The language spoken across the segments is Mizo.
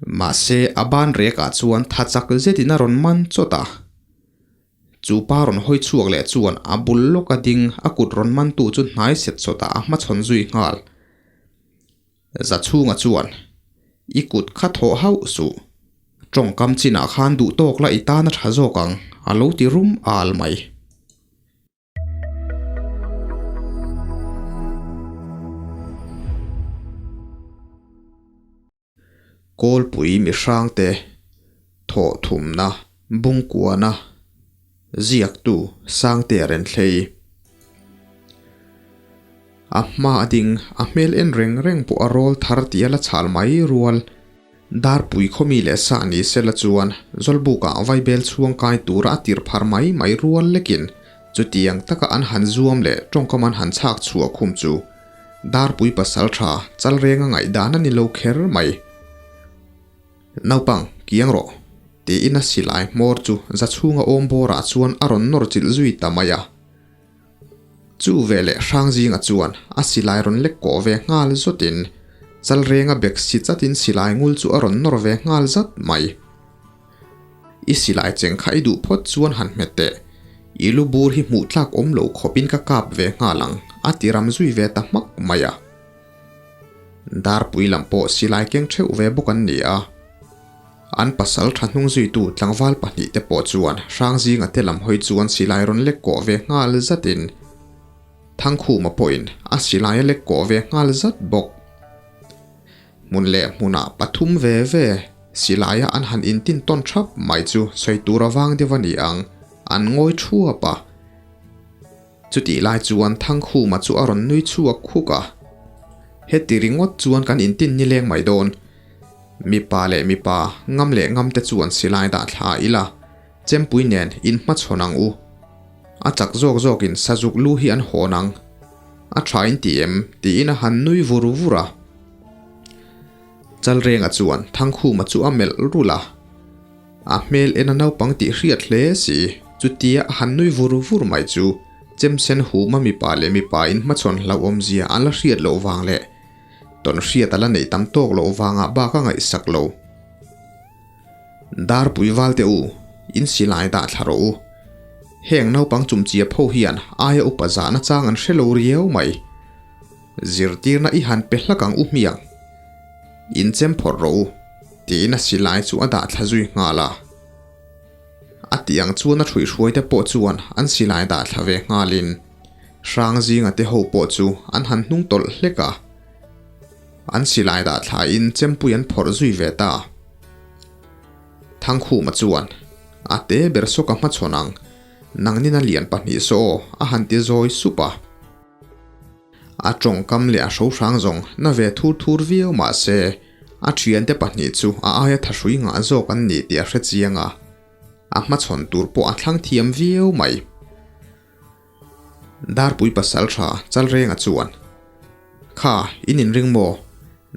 Mahse a ban rekah chuan tha chak zetin a rawn man chawt a. Chu pa rawn hawi chhuak leh chuan a bul lawka ding a kut rawn mantu chu hnai set sawtah a hmachhawn zui nghal. Zachhunga chuan, I kut kha thawh hauh suh. Tawngkam chinah khan duh tawk la i tan a tha zawk ang, a lo ti rum al mai. Kawlpui mihrangte thawh thumna bungkuana ziaktu Sangtea Renthlei. A hma a ding, a hmel en reng reng pawh a rawl thar tih a la chhal mai rual. Darpui khawmi leh sa ni sela chuan Zawlbukah vaibel chhuang kai tura a tir phar mai mai rual lekin chutiang taka an han zuam leh tawngkam an han chhak chhuah khum chu Darpui pasal tha chal renga ngaihdan a ni lo kher mai. Naupang, kiang rawh, tiin a silai hmawr chu za chhunga awm bawrah chuan a rawn nawr chilh zui ta mai a. Chu veleh Hrangzinga chuan a silai rawn lek kawh ve nghal zawtin chal renga bek si chatin silai ngul chu a rawn nawr ve nghal zat mai. I silai cheng kha i duh phawt chuan han hmet teh. I lu bur hi hmuh tlak awm lo khawpin ka kap ve nghal ang, a ti ram zui ve ta hmak mai a. Darpui lam pawh silai keng theuh ve bawk an ni a. An pasal tha hnung zuitu tlangval pahnihte pawh chuan Hrangzinga te lam hawi chuan silai rawn lek kawh ve nghal zatin Thangkhuma pawhin a silai a lek kawh ve nghal zat bawk. Hmun leh hmunah pathum ve ve silaia an han intin tawn thap mai chu sawi tur avang deuh a ni ang, an ngawi thuap a. Chutih lai chuan Thangkhuma chu a rawn nui chhuak khuk a, Heti ringawt chuan kan intin nileng mai dawn. Mipa leh mipa, ngam leh ngam te chuan silai dah thla ila, chempui nen inhmachhawn ang u. A chak zawk zawkin sazuk lu hi an hawn ang. A tha in ti em? tiin a han nui vur vur a. Chalrenga chuan Thangkhuma chu a melh rulh a. A hmel en a naupang tih hriat hle si, chutia a han nui vur vur mai chu chemsen huma mipa leh mipa in hmachhawn hlauhawmzia an la hriat loh vang leh tawn hriat a la neih tam tawk loh vangah bak a ngaihsak lo. Darpui valte u, in silai dah thla rawh u. Heng naupang chumchia pho hian aia upa zahna chang an hre lo riau mai. Zirtirna i han pe hlak ang u hmiang. In chem phawrh rawh u, tiin a silai chu a dah thla zui nghal a. A tih ang chuan a hruihhruaite pawh chuan an silai dah thla ve nghalin Hrangzinga te ho pawh chu an han hnung tawlh hlek a. An silai dah thlain chempui an phawrh zui ve ta. Thangkhuma chuan, A te ber sawk a hmachhawn ang, nangnin a lian pahnih saw aw, a han ti zawi sup a. A tawngkam leh a hrohrang zawng na ve thur thur viau mah se, a thiante pahnih chu a aia thahrui ngah zawk an ni tih a hre chiang a, a hmachhawn tur pawh a thlang thiam viau mai. Darpui pasal tha Chalrenga chuan, Kha, in inring maw?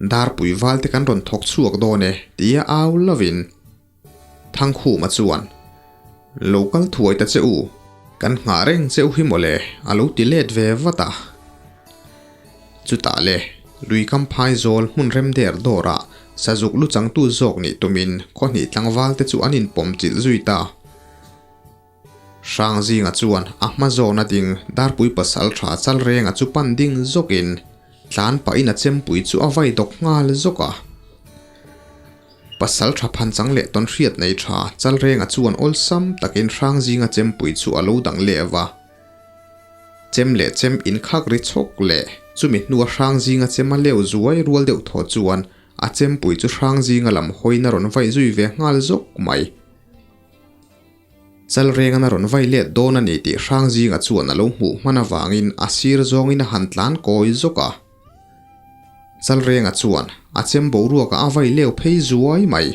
Darpui valte kan rawn thawk chhuak dawn e, tia au lovin Thangkhuma chuan, Lo kal thuai ta che u, kan nghah reng che u hi mawle, a lo ti let ve vat a. Chutah le, lui kam phai zawl hmun rem der dawrah sazuk lu changtu zawk nih tumin khawhnih tlangval te chu an inpawm chilh zui ta. Hrangzinga chuan a hma zawna ding Darpui pasal tha Chalrenga chu pan ding zawkin tlan pahin a chempui chu a vai dawk nghal zawk a. Pasal tha phanchang leh tawn hriat nei tha Chalrenga chuan awlsam takin Hrangzinga chempui chu a lo dang leh va. Chem leh chem inkhak ri chhawk leh chumi hnua Hrangzinga chem a leu zuai rual deuh thaw chuan a chempui chu Hrangzinga lam hawiin a rawn vai zui ve nghal zawk mai. Chalrengan a rawn vai let dawn a ni tih Hrangzinga chuan a lo hmuh hman avangin a sir zawngin a han tlan kawi zawk a. Chalrenga chuan a chem boruakah a vai leu phei zuai mai.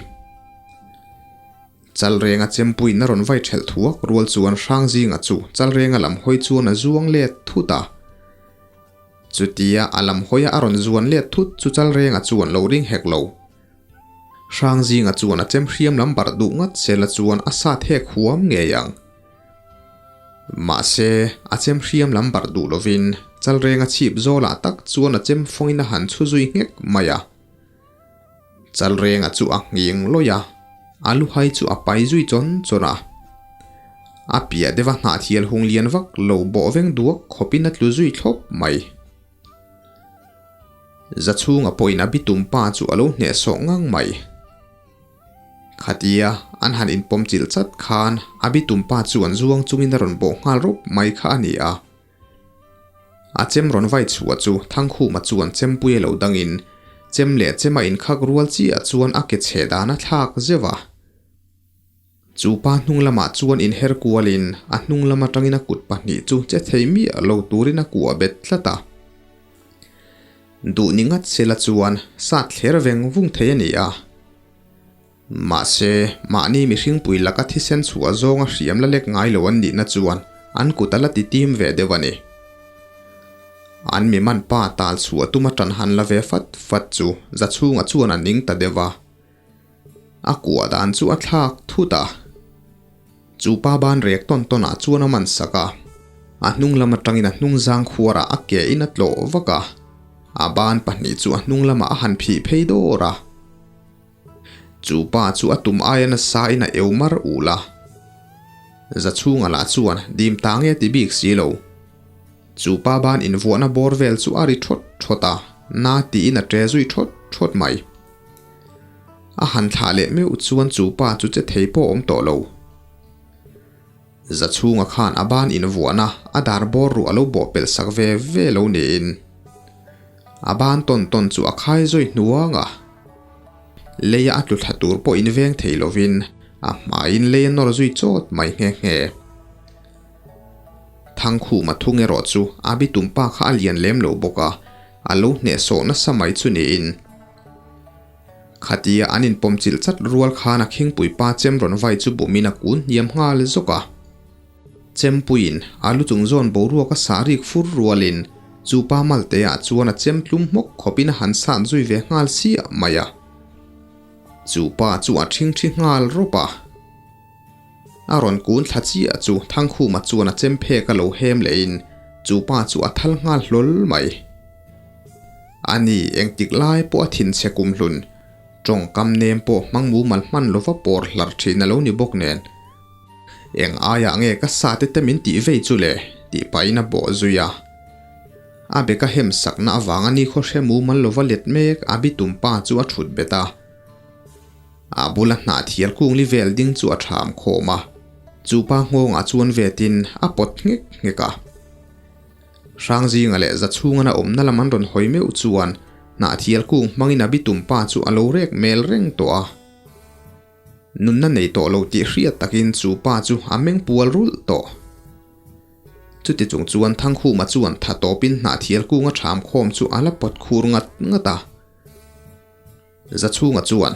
Chalrenga chempuiin a rawn vai thelh thuak rual chuan Hrangzinga chu Chalrenga lam hawi chuan a zuang let thut a. Chutia a lam hawia a rawn zuan let thut chu Chalrenga chuan lo ring hek lo. Hrangzinga chuan a chem hriam lam barh duh ngat sela chuan a sat hek huam ngei ang. Mahse, a chem hriam lam barh duh lovin Chalrenga chhip zawlah tak chuan a chem fawngin a han chhu zui nghek mai a. Chalrenga chu a nghing lawih a, a luhai chu a pai zui chawn chawn a. A piah deuha hnahthial hung lian vak lo bawh veng duak khawpin a tlu zui thlawp mai. Zachhunga pawhin a bitum pa chu a lo hnehsawh ngang mai. Khatia an han inpawm chilh chat khan a bitum pa chuan zuang chungin a rawn bawh nghal rawp mai kha a ni a. A chem rawn vai chhuah chu Thangkhuma chuan chempui a lo dangin chem leh chem a inkhak rual chiah chuan a ke chhe dan a thlak zeuh a. Chu pa hnung lamah chuan inher kualin a hnung lam atangin a kut pahnih chu che thei miah lo turin a kuah bet tlat a. Duh ni ngat sela chuan sat thler veng vung thei a ni a. Mahse, mahni mihringpui laka thisen chhuah zawnga hriam la lek ngai lo an nihna chuan an kut a la ti tim ve deuh a ni. An mi man pa tal chhuah tuma tan han la ve fat fat chu Zachhunga chuan a ning ta deuh a. A kuah dan chu a thlak thut a. Chu pa ban rek tawn tawn ah chuan a man sak a. A hnung lam atangin a hnung zang khuarah a ke in a tlawh vak a. A ban pahnih chu a hnung lamah a han phih phei dawr a. Chu pa chu a tum aia nasa in a eu mar ul a. Zachhunga lah chuan dim ta nge ti bik si lo. Chu pa ban invuahna bawr vel chu a ri thawt thawt a, na tiin a ṭe zui thawt thawt mai. A han thlah leh meuh chuan chu pa chu che thei pawh awm tawh lo. Zachhunga khan a ban invuahna a dar bawr ruah a lo bawh pelh sak ve ve lo niin a ban tawn tawn chu a khai zawi hnuang a. Leia a tlu thla tur pawh inveng thei lovin a hmaiin lei a nawr zui chawt mai nghe nghe. Thangkhuma thung erawh chu a bitum pa kha a lian lem lo bawk a, a lo hnehsawh nasa mai chu niin. Khatia an inpawm chilh chat rual khan a khingpui pa chem rawn vai chu bumin a kun hniam nghal zawk a. Chempuiin a lu chung zawn boruak a sah rik fur rualin chu pa Maltea chuan a chem tlum hmawk khawpin a han sat zui ve nghal siah mai a. Chu pa chu a ṭhingṭhi nghal rawp a. A rawn kun thla chiah chu Thangkhuma chuan a chem phek a lo hem lehin chu pa chu a thal nghal hlawl mai. A ni, engtik lai pawh a thinchhe kumhlun, tawngkam nem pawh hmang mumal hman lova pawr hlar thin a lo ni bawk nen. Eng aiah nge ka sa te te min tih vei chu le? tih pahin a bawh zui a. A beka hem sakna avanga nikhaw hre mumal lova let mek a bitum pa chu a thut bet a. A bula hnah thial kungli vel ding chu a tham khawm a, chu pa nghawngah chuan vetin a pawt nghek nghek a. Hrangzinga leh Zachhungana awmna lam an rawn hawi meuh chuan Hnahthial kung hmangin a bitum pa chu a lo rek mel reng tawh a. Nunna nei tawh lo tih hriat takin chu pa chu a meng pual rulh tawh. Chuti chung chuan Thangkhuma chuan tha tawpin Hnahthial kunga tham khawm chu a la pawt khur ngat ngat a. Zachhunga chuan,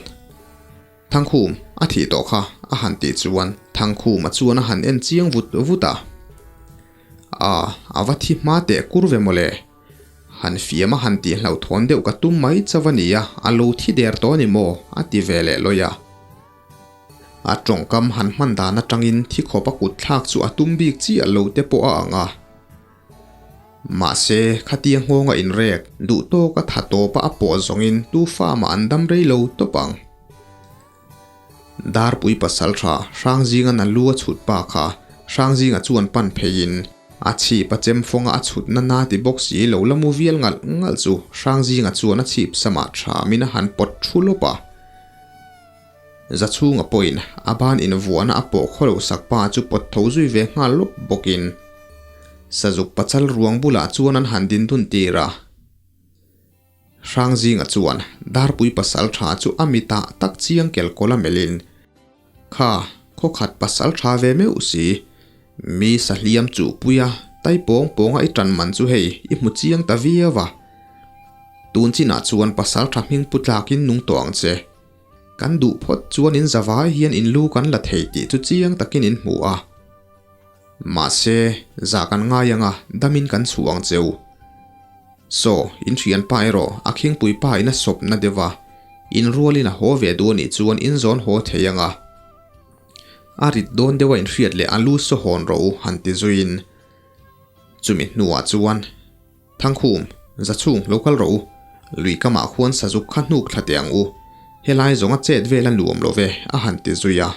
Thangkhum, a thih tawh kha, a han tih chuan Thangkhuma chuan a han en chiang vut vut a. A, a va thi hma teh kur ve mawle. Han fiam a han tih hlauhthawn deuh ka tum mai chauh a nia, a lo thi der tawh a ni maw? a ti ve leh lawih a. A tawngkam han hman dan atangin thi khawp a kut thlak chu a tum bik chiah lo te pawh a ang a. Mahse, khatia nghawnga inrek duh tawk a tha tawpa a pawh zawngin tu fa mah an dam rei lo tawp ang. Darpui pasal tha Hrangzinga na lu a chhut pa kha Hrangzinga chuan pan pheiin a chhip a chem fawnga a chhut na na ti bawk si lo la mu vial ngalh ngalh chu Hrangzinga chuan a chhip samah thamin a han pawt thu lawp a. Zachhunga pawhin a ban invuahna a pawh khaw lo sak pa chu pawt tho zui ve nghal lawp bawkin Sazuk pachal ruang bulah chuan an han din dun tir a. Hrangzinga chuan Darpui pasal tha chu a mitah tak chiang kel kawl a melhin, Kha, khaw khat pasal tha ve meuh si, mi sahliam chuh puia tai pawng pawnga i tan man chu hei i hmu chiang ta viau a. Tun chinah chuan pasal tha hming pu tlakin nung tawh ang che. Kan duh phawt chuan in zavai hian in lu kan la thei tih chu chiang takin in hmu a. Mahse, zah kan ngai ang a, damin kan chhuah ang cheu. Saw, in thian pa erawh a khingpui pa in a sawp na deuh a, in rualin a haw ve duh anih chuan in zawn haw thei ang a. A rit dawn deuh a inhriat leh a lu saw hawn rawh u han ti zuiin. Chumi hnuah chuan. Thangkhum, Zachhung lo kal rawh u. Lui kamah khuan sazuk kha hnuk thla teh ang u. Helai zawng a chet vel a nuam lo ve, a han ti zui a.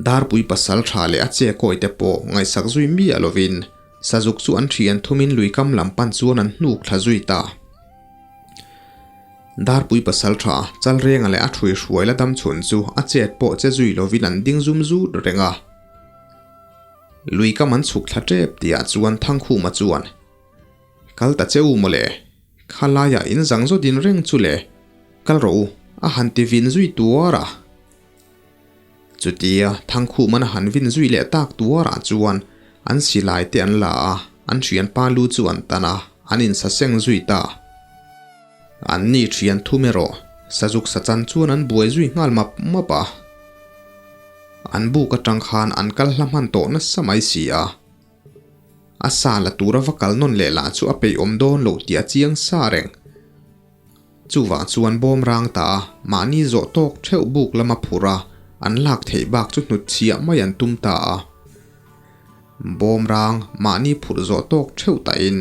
Darpui pasal tha leh a che kawi te pawh ngaihsak zui miah lovin Sazuk chu an thian thumin lui kam lam pan chuan an hnuk thla zui ta. Darpui pasal tha Chalrenga leh a thui hruai la dam chhun chu a chet pawh che zui lovin an ding zum zut reng a. Lui kam an chhuk thla tep tihah chuan Thangkhuma chuan, Kal ta che u mawle, kha laiah in zang zawt in reng chu le, kal rawh u, a han ti vin zui tuar a. Chutia Thangkhuman a han vin zui leh tak tuarah chuan an silai te an la a, an thianpa lu chu an tan a, an insaseng zui ta. An ni thian thum erawh Sazuk sachan chuan an buai zui nghal map map a. An buk atang khan an kal hla hman tawh nasa mai si a. A sa la tura va kal nawn leh lah chu a peihawm dawn loh tih a chiang sa reng. Chuvang chuan bawm rang ta a, mahni zawh tawk theuh buk lama phur a, an lak theih bak chu hnut chhiah mai an tum ta a. Bawm rang mahni phurh zawh tawk theuh tahin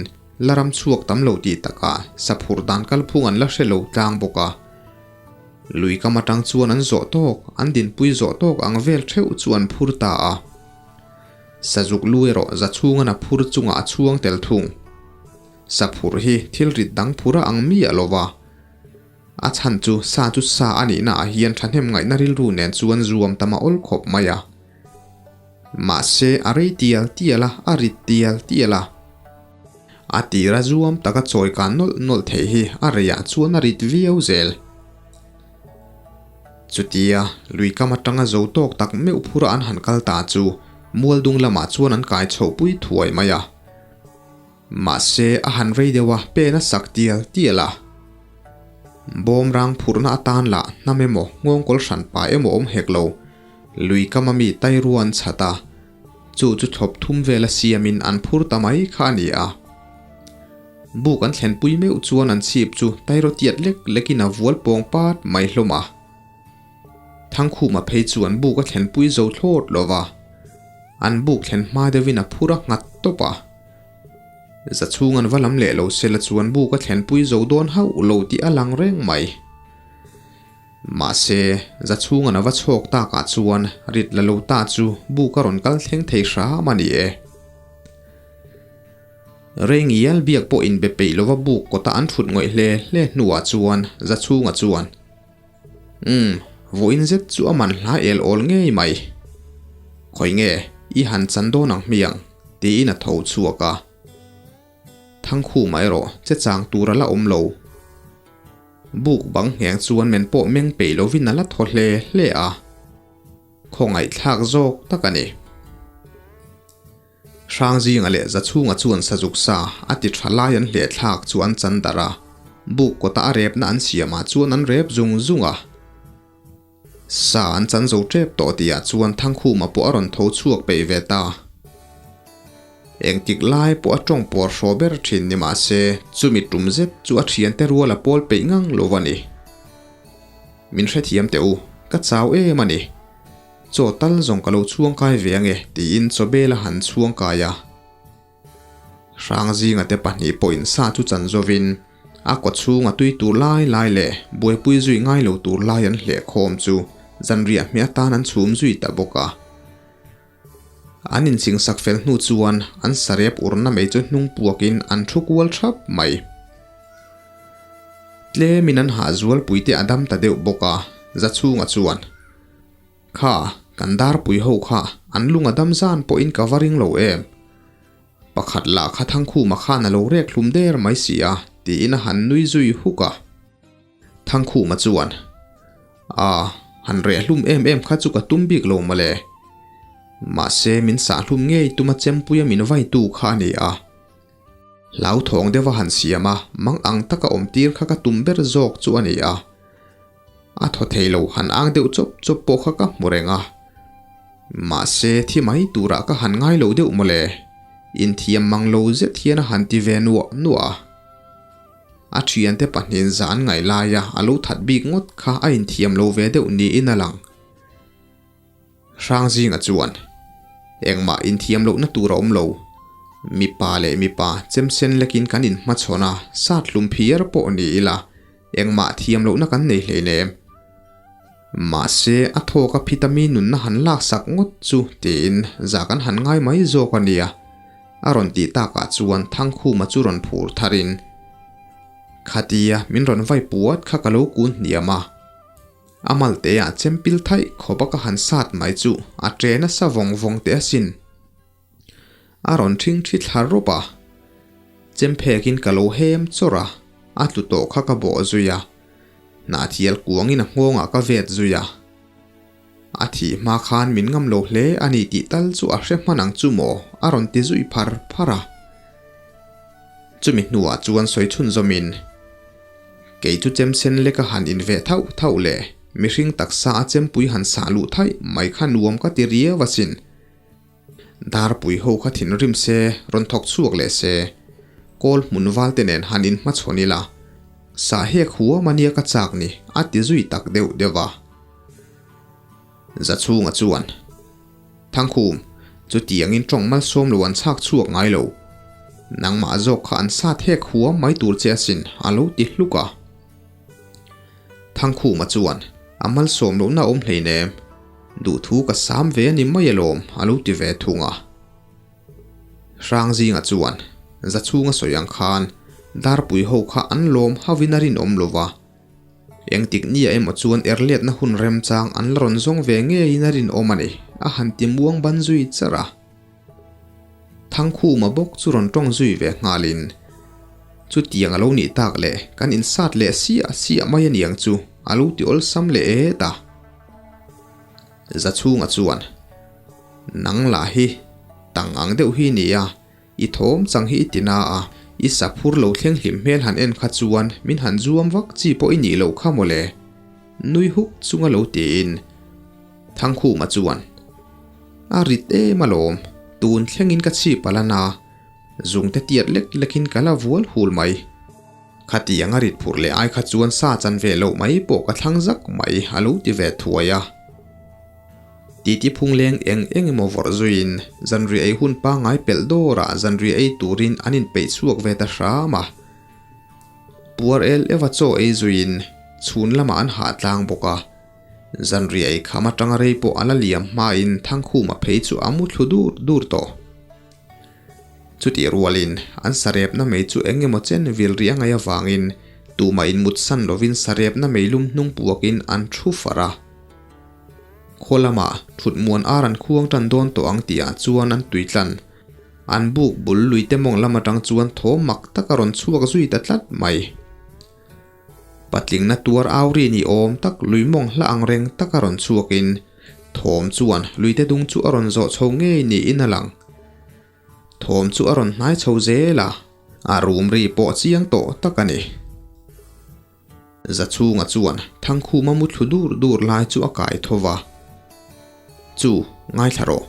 la ram chhuak tam lo tih takah sa phurh dan kalphung an la hre lo tlang bawk a. Lui kam atang chuan an zawh tawk, an dinpui zawh tawk ang vel theuh chu an phur ta a. Sazuk lu erawh za chhungan a phur chungah a chhuang tel thung. Sa phurh hi thil rit dang phur a ang miah lo va, a chhan chu sa chu sa a nihna ah hian thahnem ngaihna rilru nen chuan zuam tam a awl khawp mai a. Mahse a rei tial tial a, a rit tial tial a. A tira zuam taka chawi kan nawlh nawlh theih hi a reiah chuan a rit viau zel. Chutia lui kam atanga zo tawk tak meuh phura an han kal ta chu mualdung lamah chuan an kai chhohpui thuai mai a. Mahse, a han rei deuh a, pen a sak tial tial a. Bawm rang phurhna atan lah hnam emaw, nghawngkawl hran pa emaw awm hek lo. Lui kama mi tai rua an chhat a, chu chu thlawp thum vela siamin an phur ta mai kha a ni a. Buk an thlenpui meuh chuan an chhip chu tairaw tiat lek lekin a vual pawng pat mai hlawm a. Thangkhuma phei chuan buk a thlenpui zo thlawt lo va, an buk thlen hma deuhin a phur a nghat tawp a. Za chhung an va lam leh lo sela chuan buk a thlenpui zo dawn hauh lo tih a lang reng mai. Mahse, za chhung an a va chhawk takah chuan rit la lo ta chu buk a rawn kal thleng thei hram a ni e. Rengial biak pawh inbe peih lova buk kawta an thut ngawih hle hle hnuah chuan za chhunga chuan, Umm, vawiin zet chu a man hla el awl ngei mai. Khawi nge, i han chan dawn ang hmiang, tiin a tho chhuak a. Thangkhuma erawh che chang tur a la awm lo. Buk bang ngheng chuan men pawh meng peih lovin a la thaw hle hle a. Khawngaihthlak zawk tak a ni. Hrangzinga leh Zachhunga chuan Sazuk sa a ti tha lai an hleh thlak chu an chan darh a, buk kawta a repna an siamah chuan an rep zung zung a. Sa an chan zo tep tawh tihah chuan Thangkhuma pawh a rawn tho chhuak peih ve ta. Engtik lai pawh a tawng pawr hraw ber thin ni mah se chumi tum zet chu a thiante rual a pawl peih ngang lo a ni. Min hrethiam teh u, ka chau em a ni. Chaw tal zawng ka lo chhuang kai ve ange tiin chaw bel a han chhuang kai a. Hrangzinga te pahnih pawhin sa chu chan zawin a kaw chhunga tui tur lai lai leh buaipui zui ngai lo tur lai an hleh khawm chu zanriah hmeh atan an chhum zui ta bawk a. An inchingsak fel hnu chuan an sarep urna mai chu hnung puakin an thu kual thap mai. Tlemin an hahzualpui te a dam ta deuh bawk a, Zachhunga chuan. Kha, kan darpui ho kha an lung a dam zan pawhin ka va ring lo em? Pakhat lah kha Thangkhuma khan a lo rek hlum der mai si a, tiin a han nui zui huk a. Thangkhuma chuan, A, han reh hlum em em kha chu ka tum bik lo mawle. Mahse, min sah hlum ngei tuma chempuia min vaitu kha a ni a. Hlauthawng deuha han siam a, mang ang taka awm tir kha ka tum ber zawk chu a ni a. A thaw thei lo han ang deuh chawp chawp pawh kha ka hmu reng a. Mahse, thi mai turah ka han ngai lo deuh mawle. Inthiam mang lo zet hian a han ti ve nuah nuah a. A thiante pahnihin zah an ngaih laia a lo that bik ngawt kha a inthiam lo ve deuh niin a lang. Hrangzinga chuan, Engmah inthiam lohna tur a awm lo. Mipa leh mipa chemsen lekin kan inhmachhawn a, sat hlum phiar pawh ni ila. Engmah thiam lohna kan nei hleinem. Mahse, a thawk a phita mi nunna han laksak ngawt chu tiin za kan han ngai mai zawk a nia. A rawn tih takah chuan Thangkhuma chu rawn phur tharin, Khatia min rawn vai puat kha ka lo kun hniam a. A malteah chempil thaih khawpa ka han sat mai chu a ṭe nasa vawng vawng teh asin. A rawn ṭhing ṭhi thla rawp a, chemphekin ka lo hem chawrh a, a tlu tawh kha ka bawh zui a, hnahthial kuangin a nghawngah ka vet zui a. A thih hma khan min ngam lo hle a ni tih tal chu a hre hman ang chu maw? a rawn ti zui phar phar a. Chumi hnuah chuan sawi chhunzawmin, Kei chu chemsen leka han inveh thauh thauh leh mihring taksa a chempui han sah luh thaih mai kha nuam ka ti riau asin. Darpui ho kha thinrim se, rawn thawk chhuak leh se. Kawl hmun val te nen han inhmachhawn ila, sah hek huam a nia ka chak ni, a ti zui tak deuh deuh a. Zachhunga chuan, Thangkhum, chutiangin tawng malsawm lo an chhak chhuak ngai lo. Nangmah zawk kha an sat hek huam mai tur che asin, a lo ti hluk a. Thangkhuma chuan, A malsawm lohna awm hleinem, duhthu ka sam ve a ni mai alawm, a lo ti ve thung a. Hrangzinga chuan, Zachhunga sawi ang khan Darpui ho kha an lawm hauhin a rinawm lo va, engtik nia emaw chuan erletna hun remchang an la rawn zawng ve ngeiin a rinawm a ni, a han ti muang ban zui char a. Thangkhuma bawk chu rawn tawng zui ve nghalin, Chutiang a lo nih tak le, kan insat leh siah siah mai a niang chu, a lo ti awlsam leh et a. Zachhunga chuan, Nang lah hi tang ang deuh hi nia, i thawm chang hi i ti na a, i saphur lo thleng hlim hmel han en kha chuan min han zuam vak chi pawh i nih loh kha mawle, nui huk chunga lo tiin Thangkhuma chuan, A rit em alawm, tun thlengin ka chhip a la na, zungte tiat lek lekin ka la vual hul mai. Khatiang a rit phurh leh ai kha chuan sa chan ve loh mai pawh ka thlang zak mai a lo ti ve thuai a. Titi phungleng eng eng emaw vawrh zuiin zanriah ei hun pangngai pelh dawrah zanriah ei turin an inpeih chhuak ve ta hram a. Puar el eva chaw ei zuiin chhun lamah an hah tlang bawk a. Zanriah ei kham atanga rei pawh a la liam hmain Thangkhuma phei chu a mu thlu dur dur tawh. Chutih rualin an sarepna mei chu eng emaw chen vil rih a ngaih avangin tumah inmutsan lovin sarepna meilum hnung puakin an thu far a. Khaw lamah thut muan ar an khuang tan dawn tawh ang tihah chuan an tui tlan. An buk bul luite mawng lam atang chuan thaw mak tak a rawn chhuak zui ta tlat mai. Patlingna tuar au ri ni awm tak lui mawng hla ang reng tak a rawn chhuakin thawm chuan luite dung chu a rawn zawh chho ngei niin a lang. Thawm chu a rawn hnai chho zel a, a rum ri pawh chiang tawh tak a ni. Zachhunga chuan Thangkhuma mu thlu dur dur lai chu a kai tho va. Chu, ngaithla rawh.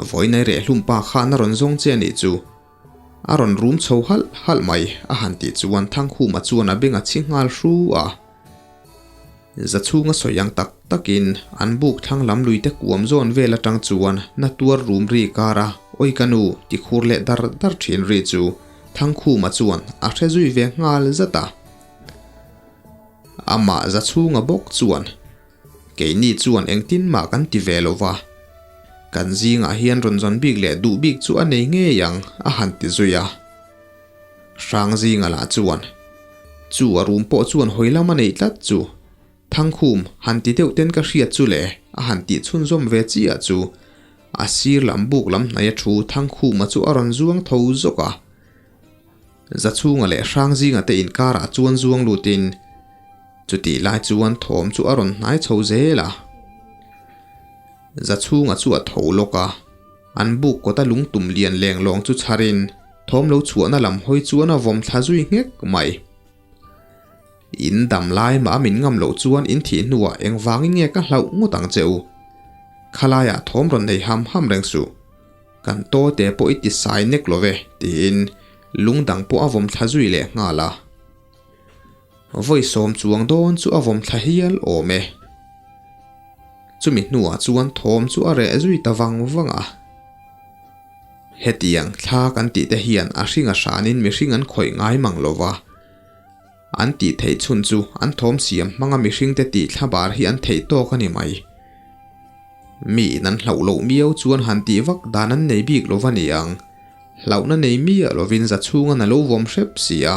Vawiinai rehhlum pa khan a rawn zawng che a nih chu. A rawn rum chho halh halh mai, a han tih chuan Thangkhuma chuan a beng a chhi nghal hru a. Zachhunga sawi ang tak takin an buk thlang lam luite kuam zawn vel atang chuan na tuar rum ri kar a, Awi ka nu, ti khur leh dar dar thin ri chu Thangkhuma chuan a hre zui ve nghal zat a. Amah Zachhunga bawk chuan Keini chuan engtin mah kan ti ve lo va, kan zingah hian rawn zawn bik leh duh bik chu a nei ngei ang, a han ti zui a. Hrang zinga lah chuan, Chu a rum pawh chuan hawi lam a neih tlat chu, Thangkhum, han ti deuh ten ka hriat chu le, a han tih chhunzawm ve chiah chu, a sir lam buk lam hnaia thu Thangkhuma chu a rawn zuang tho zawk a. Zachhunga leh Hrang zinga te inkarah chuan zuang lutin, Chutih lai chuan thawm chu a rawn hnai chho zel a. Zachhunga chu a tho lawk a, an buk kawta lungtum lian leng lawng chu chharin thawm lo chhuahna lam hawi chuan a vawm thla zui nghek mai. In dam lai mah a min ngam loh chuan in thih hnuah engvangin nge ka hlauh ngawt ang che u? Khalaiah thawm rawn nei ham ham reng suh. Kan tawte pawh i ti sai nek lo ve, tiin lung dang pawh a vawm thla zui leh nghal a. Vawi sawm chuang dawn chu a vawm thla hial awm e. Chumi hnuah chuan thawm chu a reh zui ta vang vang a. Hetiang thla kan tih te hian a hring a hranin mihring an khawih ngai mang lo va. An tih theih chhun chu an thawm siam hmanga mihringte tih thlabar hi an theih tawk a ni mai. Miin an hlauh loh miau chuan han tih vak dan an nei bik lo va ni ang. Hlauhna nei miah lovin za chhunga na lo vawm hrep si a.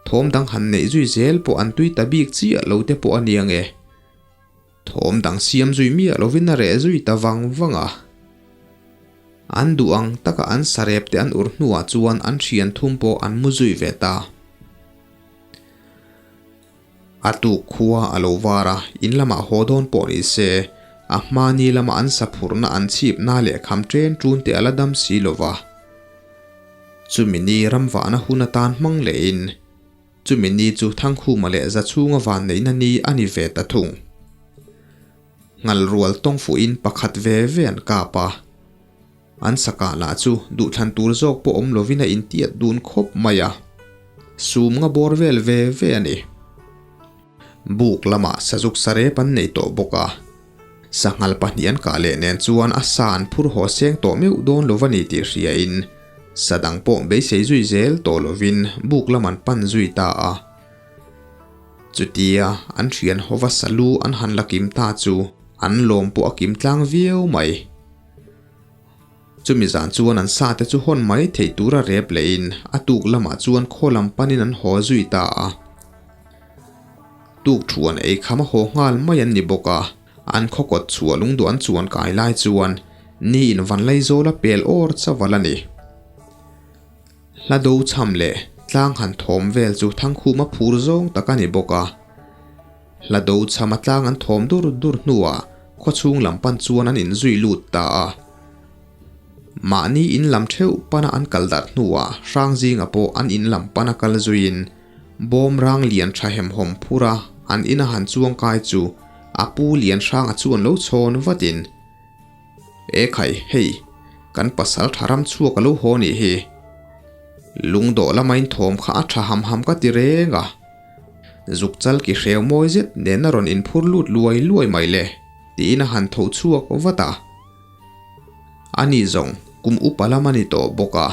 Thawm dang han neih zui zel pawh an tui ta bik chiah lo te pawh a ni ang e. Thawm dang siam zui miah lovin a reh zui ta vang vang a. An duh ang taka an sarep te an ur hnuah chuan an thian thum pawh an mu zui ve ta. A tuk khua a lo var a, in lamah haw dawn pawh ni se, a hmani lama an saphurhna an chhipna leh kham ṭen ṭun te a la dam si lo va. Chumi ni ramvahna hun atan hmang lehin, Chumi ni chu Thangkhuma leh Zachhunga vanneihna ni a ni ve ta thung. Nghalrual tawngfuhin pakhat ve ve an kap a. An sakah lah chu duhthlan tur zawk pawh awm lovin a intiat dun khawp mai a. Sum nga bawr vel ve ve a ni. Buk lamah sazuk sarep an nei tawh bawk a. Sanghal pahnih an kah leh nen chuan a sa an phur haw seng tawh meuh dawn lo va ni tih hriain sa dang pawh beisei zui zel tawh lovin buk lam an pan zui ta a. Chutia an thian hova salu an han la kim ta chu an lawm pawh a kim tlang viau mai. Chumi zan chuan an sa te chu hawn mai theih tura rep lehin a tuk lamah chuan khaw lam panin an haw zui ta a. Tuk thuan ei kham a haw nghal mai an ni bawk a, an khaw kawt chhuah lungduh an chuan kai lai chuan ni in van Laizawl a pel awr chaval a ni. Hla do chham leh tlang han thawm vel chu Thangkhuma phur zawng tak a ni bawk a. Hla do chham a tlang an thawm dur dur hnuah khawchhung lam pan chuan an inzui lut ta a. Mahni in lam theuh pana an kal darh hnuah Hrangzinga pawh an in lam pana kal zuiin bawm rang lian tha hemhawm phura an ina han chuang kai chu a pu Lianhranga chuan lo chhawn vatin, E khai, hei, kan pasal tha ram chhuak a lo haw nih hi. Lungdawh lama in thawm kha a tha ham ham ka ti reng a. Zuk chal ki hreu mawi zet nen a rawn inphur lut luai luai mai le, tiin a han tho chhuak vat a. Ani zawng kum upa lam a ni tawh bawk a,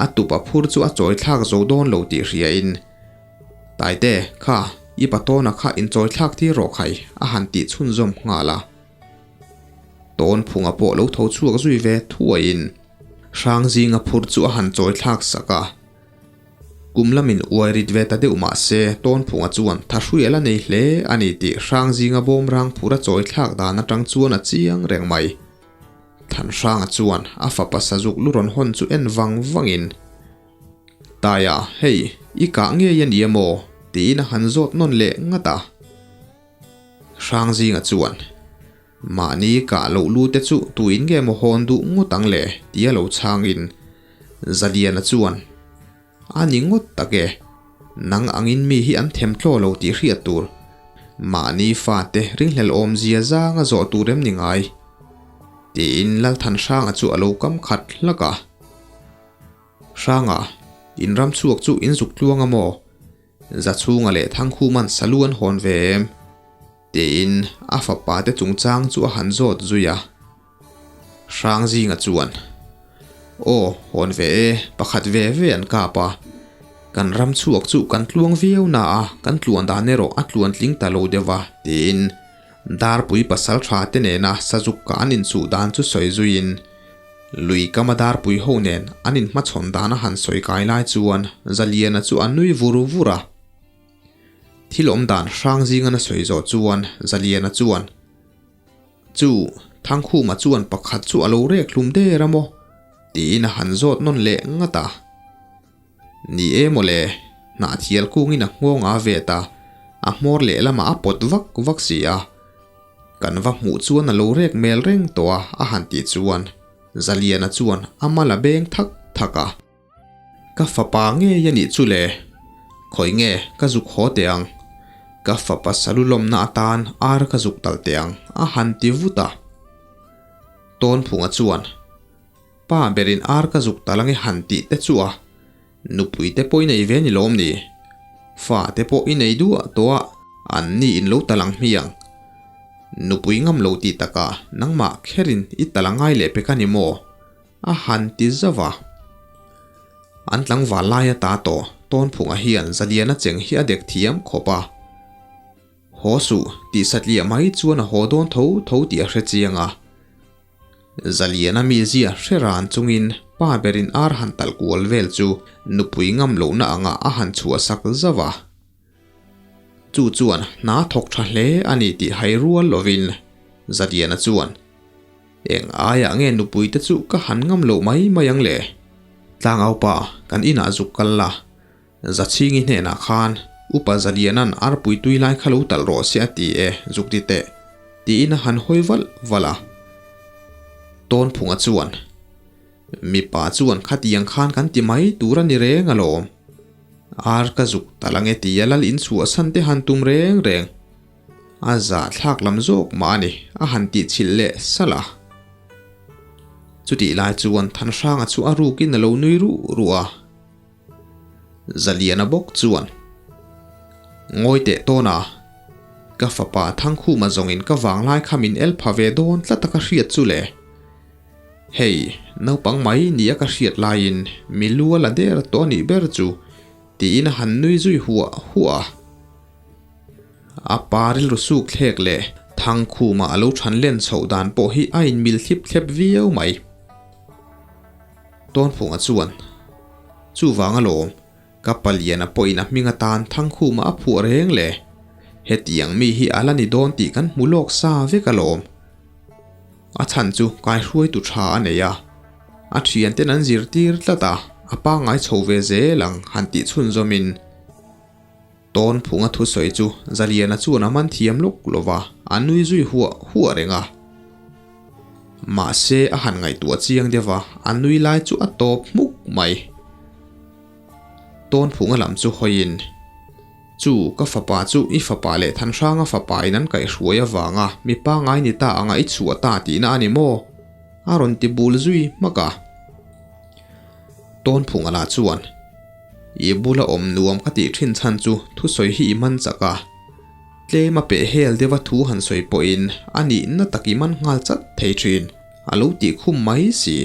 a tupa phur chu a chawi thlak zo dawn lo tih hriain, Taite, kha, i patawna kha inchawi thlak tir rawh khai, a han tih chhunzawm nghal a. Tawnphunga pawh lo tho chhuak zui ve thuaiin Hrangzinga phur chu a han chawi thlak sak a. Kum lamin uai rit ve ta deuh mah se Tawnphunga chuan thahrui a la nei hle a ni tih Hrangzinga bawmrang phur a chawi thlak dan atang chuan a chiang reng mai. Thanhranga chuan a fapa sazuk lu rawn hawn chu en vang vangin, Taia, hei, i kah ngei a ni a maw? tiin a han zawt nawn leh ngat a. Hrangzinga chuan, Mahni kah loh lu te chu tuin nge maw hawn duh ngawt ang le? tia lo chhangin Zaliana chuan, A ni ngawt tak e, nang angin mi hi an them tlaw lo tih hriat tur. Mahni fate ringhlel awmzia zanga zawh tur em ni ngai? tiin Lalthanhranga chu a lo kam khat hlak a. Hranga, in ram chhuak chu in zuk tluang a maw? Zachhunga leh Thangkhuman salu an hawn ve em? Tiin a fapa te chungchang chu a han zawt zui a. Hrangzinga chuan, Aw, hawn ve e, pakhat ve ve an kap a. Kan ram chhuak chu kan tluang viau na a, kan tluan dan erawh a tluan tling ta lo deuh va, tiin Darpui pasal tha te nena sazuk ka an inchuh dan chu sawi zuiin, Lui kama darpui ho nen an inhmachhawn dan a han sawi kai lai chuan Zaliana chu a nui vur vur a. Thil awm dan hrang zingan a sawi zawh chuan Zaliana chuan, Chu, Thangkhuma chuan pakhat chu a lo rek hlum der a maw? tiin a han zawt nawn leh ngat a. Ni e mawle, hnahthial kungin a nghawng a vet a, a hmawr lehlamah a pawt vak vak si a. Kan va hmuh chuan a lo rek mel reng tawh a, a han tih chuan Zaliana chuan a mal a beng thak thak a. Ka fapa ngei a nih chu le, khawi nge ka zuk haw teh ang, ka fapa salu lawmna atan ar ka zuk tal teh ang, a han ti vut a. Tawnphunga chuan. Pa berin ar ka zuk tal ange han tih te chu a, nupui te pawh i nei ve ni lawm ni? Fa te pawh i nei duah tawh a, an ni in lo tal ang hmiang. Nupui ngam lo tih takah nangmah kherin i tal a ngai leh pek a ni maw? A han ti zauh a. An tlangval lai ata tawh. Tawnphunga hian Zaliana cheng hi a dek thiam khawp a. Haw suh, tih satliah mai chuan a haw dawn tho tho tih a hre chiang a. Zaliana mizia hre ran chungin pa berin ar han talh kual vel chu nupui ngam lohna anga a han chhuahsak zauh a. Chu chuan hna thawk tha hle a ni tih hai rual lovin Zaliana chuan, Eng aiah nge nupui te chu ka han ngam loh mai mai ang le? Tlangaupa, kan inah zuk kal la. Zachhingi hnenah khan Upa Zaliana'n arpui tui lai kha lo talh rawh se a ti e, zuk ti teh, tiin a han hawi valh valh a. Tawnphunga chuan, Mipa chuan khatiang khan kan ti mai tur a ni reng alawm. Ar ka zuk talh ang e tia lal inchhuahsan te han tum reng reng. A zahthlak lam zawk mah a ni, a han tihchhilh leh salh a. Chutih lai chuan Thanhranga chu a rukin a lo nui ruh ruh a. Zaliana bawk chuan, Ngawi teh tawn a, ka fapa Thangkhuma zawngin ka vanglai kha min el pha ve dawn tlat a ka hriat chu le. Hei, naupang mai nia ka hriat laiin mi lu a la der tawh a nih ber chu, tiin a han nui zui huah huah a. A pa rilru suk thlek leh Thangkhuma a lo than len chhoh dan pawh hi a inmil thlip thlep viau mai. Tawnphunga chuan, Chuvang alawm, ka paliana pawhin a hming atan Thangkhuma a phuah reng le. Hetiang mi hi a la ni dawn tih kan hmu lawk sa vek alawm. A chhan chu kaihruaitu tha a nei a, a thianten an zirtir tlat a, a pangngai chho ve zel ang han tih chhunzawmin, Tawnphunga thusawi chu Zaliana chuan a man thiam lawk lo va, a nui zui huah huah reng a. Mahse a han ngaihtuah chiang deuh va, a nui lai chu a tawp hmuk mai. Tawnphunga lam chu hawiin, Chu, ka fapa chu i fapa leh Thanhranga fapa in an kaihhruai avanga mi pangngai ni ta anga i chhuah ta tihna a ni maw? A rawn ti bul zui hmak a. Tawnphunga lah chuan, I bula awm nuam ka tih thin chhan chu thusawi hi i man chak a, tlem a peh hel deuha thu han sawi pawhin a nihna tak i man nghal chat thei thin, a lo tih khum mai si.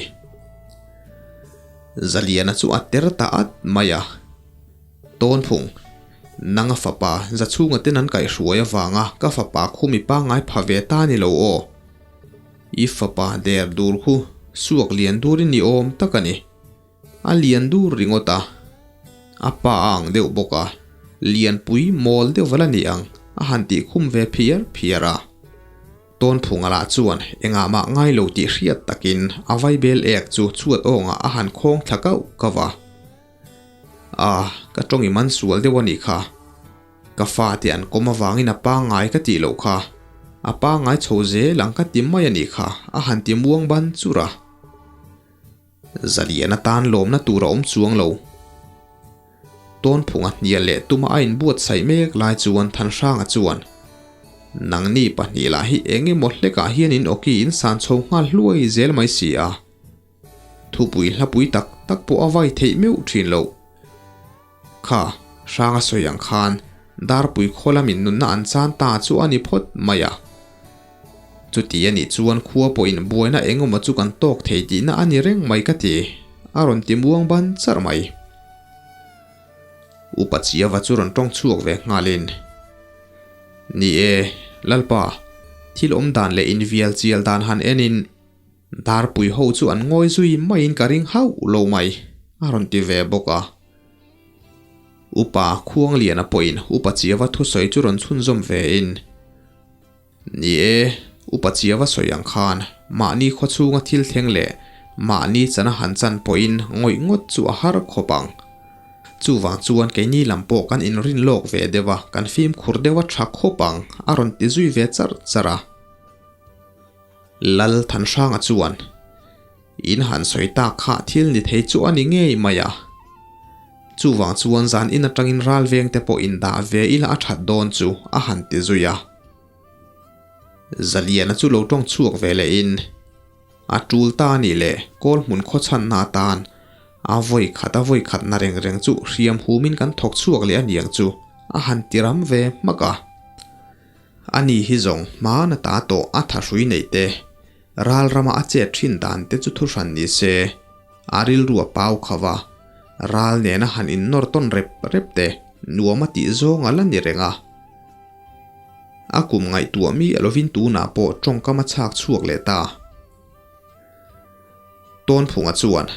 Zaliana chu a ter ta at mai a. Tawnphung, Nanga fapa Zachhunga ten an kaihhruai avanga ka fapa khu mi pangngai pha ve ta ni lo aw. I fapa der dur khu suak lian durin i awm tak a ni. A lian dur ringawt a, a pa a ang deuh bawk a, lianpui mawl deuh val a ni ang a han tih khum ve phiar phiar a. Tawnphunga lah chuan engah mah ngai lo tih hriat takin a vaibel ek chu chhuat awngah a han khawng thla kauh kauh a. A, ka tawng i man sual deuh a nih kha. Ka fate an kawm avangin a pangngai ka tih loh kha. A pangngai chho zel ang ka ti mai a nih kha a han ti muang ban churh a. Zalian atan lawmna tur a awm chuang lo. Tawnphunga hnial leh tuma a inbuatsaih mek lai chuan Thanhranga chuan, Nangni pahnih lah hi eng emaw hlekah hian in awki in san chho nghal hluai zel mai si a. Thupui hlapui tak tak pawh a vai theih meuh thin loh. Kha, Hranga sawi ang khan Darpui khaw lamin nunna an chan ta chu a ni phawt mai a. Chuti a nih chuan khua pawhin buaina eng emaw chu kan tawk thei tihna a ni reng mai ka ti, a rawn ti muang ban charh mai. Upa Chiava chu rawn tawng chhuak ve nghalin, Ni e, Lalpa, thil awm dan leh invial chial dan han enin, Darpui ho chu an ngawi zui maiin ka ring hauh lo mai, a rawn ti ve bawk a. Upa Khuangliana pawhin Upa Chiava thusawi chu rawn chhunzawm vein, Ni e, Upa Chiava sawi ang khan mahni khawchhunga thil thleng leh mahni chana han chan pawhin ngawih ngawt chu a har khawp ang. Chuvang chuan keini lam pawh kan inrin lawk ve deuh a, kan fimkhur deuh a tha khawp ang, a rawn ti zui ve charh charh a. Lal Thanhranga chuan, In han sawi tak kha thil ni thei chu a ni ngei mai a. Chuvang chuan zan in atangin ral veng te pawh indah ve ila a that dawn chu a han ti zui a. Zaliana chu lo tawng chhuak ve leh in, A tul ta a nih leh kawl hmun khawchhanna atan a vawi khat a vawi khatna reng reng chu hriam humin kan thawk chhuak leh a niang chu a han ti ram ve hmak a. Ani hi zawng hmana ta tawh a thahrui neih te, ral rama a chet thin dan te chu thuhran ni se, a rilru a pau kho va. Ral nena han innawr tawn rep rep te nuam a tih zawng a la ni reng a. A kum ngaihtuah mi a lovin tunah pawh tawngkam a chhak chhuak leh ta. Tawnphunga chuan,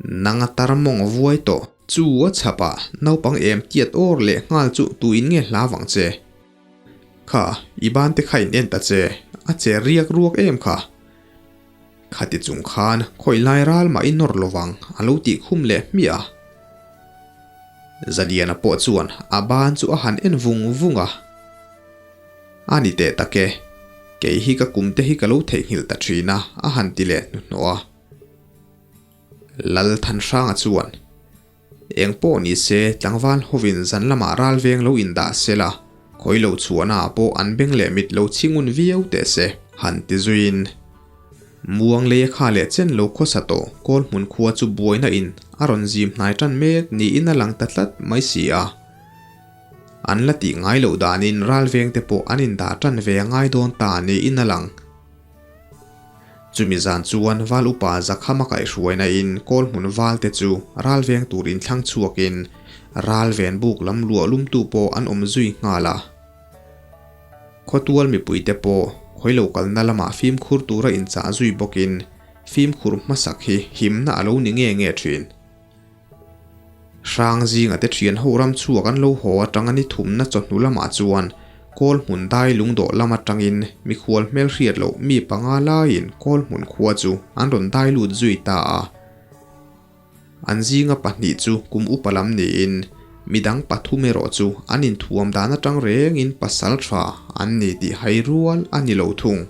Nang a tar mawng vuai tawh. Chu a chhapah naupang em tiat awr leh nghal chu tuin nge hla vang che? Kha, i ban te kha in en ta che, a che riak ruak em kha? Khati chung khan khawi lai ral mah i nawr lo vang a lo tih khum leh hmiah a. Zaliana pawh chuan a ban chu a han en vung vung a. A ni teh tak e, kei hi ka kum te hi ka lo theihnghilh ta thin a, a han ti leh hnuhnawh a. Lal Thanhranga chuan, Eng pawh ni se, tlangval hovin zan lamah ral veng lo indah se la, khawi lo chhuahna ah pawh an beng leh mit lo chhingun viau teh se, han ti zuiin. Muang lei a kha leh chen lo khawsa tawh kawl hmun khua chu buaina in a rawn zim hnai tan mek niin a lang ta tlat mai si a. An la tih ngai loh danin ral veng te pawh an indah tan ve a ngai dawn ta niin a lang. Chumi zan chuan Val upa Zakhama kaihhruaina in kawl hmun val te chu ral veng tur in thlang chhuak in ral ven buk lam luah lum tu pawh an awm zui nghal a. Khawtual mipui te pawh khawi lo kalna lamah fimkhur tura inchah zui bawk in fimkhur hmasak hi himna a lo ni nge nge thin. Hrang zinga te thian ho ram chhuak an lo haw atanga ni thumna chawhnu lamah chuan kawl hmun dai lungdawh lam atangin mikhual hmel hriat loh mi panga laiin kawl hmun khua chu an rawn dai lut zui ta a. An zinga pahnih chu kum upa lam niin midang pathum erawh chu an inthuam dan atang rengin pasal tha an ni tih hai rual a ni lo thung.